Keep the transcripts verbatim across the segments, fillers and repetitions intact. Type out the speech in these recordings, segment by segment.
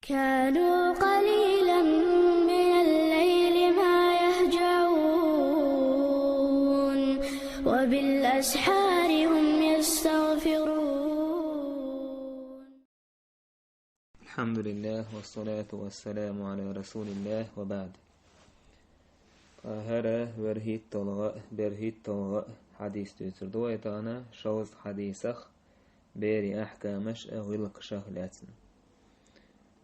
كانوا قليلا من الليل ما يهجعون، وبالأسحار هم يستغفرون. الحمد لله، والصلاة والسلام على رسول الله، وبعد. ТӀаьххьара верхӀитталгӀа, берхӀитталгӀа хьадис дуьйцур ду вай тахана, шовзткъа хьадисах, берийн ахькамаш а гӀиллакхашах лаьцна.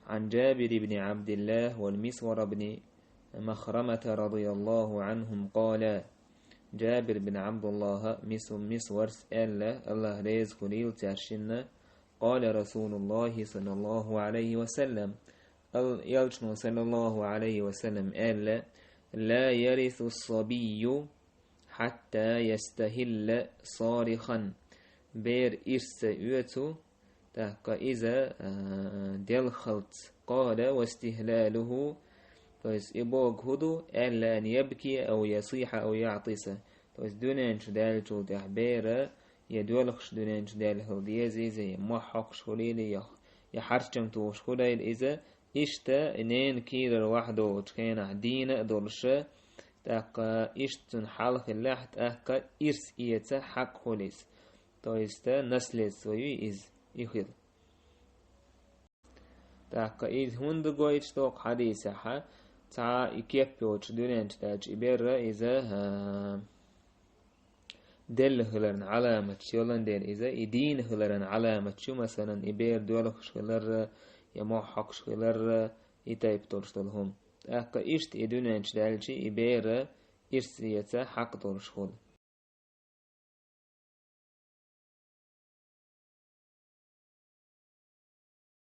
عن جابر بن عبد الله والمسور بن مخرمة رضي الله عنهم قالا: Джабир бин Абдуллахьа, Мис-, Мисварс аьлла, Аллахь реза хуьлийла цаьршинна: قال رسول الله صلى الله عليه وسلم, Ал-, Элчано, саллаллаху Ӏалайхи ва саллам, аьлла: لا يرث الصبي حتى يستهل صارخا. Бер ирс ца оьцу, тӀаккха иза, а, делхалц. قال: واستهلاله, то есть и богу хӀун ду, аьлла, أن يبكي أو يصيح أو يعطس. То есть дуьнен чу даьллачул тӀаьхьа бера, я доьлхуш дуьнен чу даьлла хила деза иза, я мохь хьокхуш хуьлийла, я, я харчам тухуш хуьлийла иза, иштта ненан кийрара вахьа долчу хенахь дийна а долуша, тӀаккха иштта цуьнан хьал хиллехь, тӀаккха ирс эца хьакъ хуьлу иза. То есть наследство ю иза, и хила. ТӀаккха иза хӀунда гойтуш доккху хьадисехь, цхьа и кеп йоцуш дуьнен чу даьлча и берра иза, а, делла хиларна Ӏаламаташ йолан дела иза, и дийна хиларан Ӏаламаташ ю, масалан, и бер доьлхуш хиларра, я мохь хьокхуш хиларра, и тайпа долуш долу хӀума. ТӀаккха иштта и дуьнен чу даьлча и бера ирс эца хьакъ долуш хуьлу.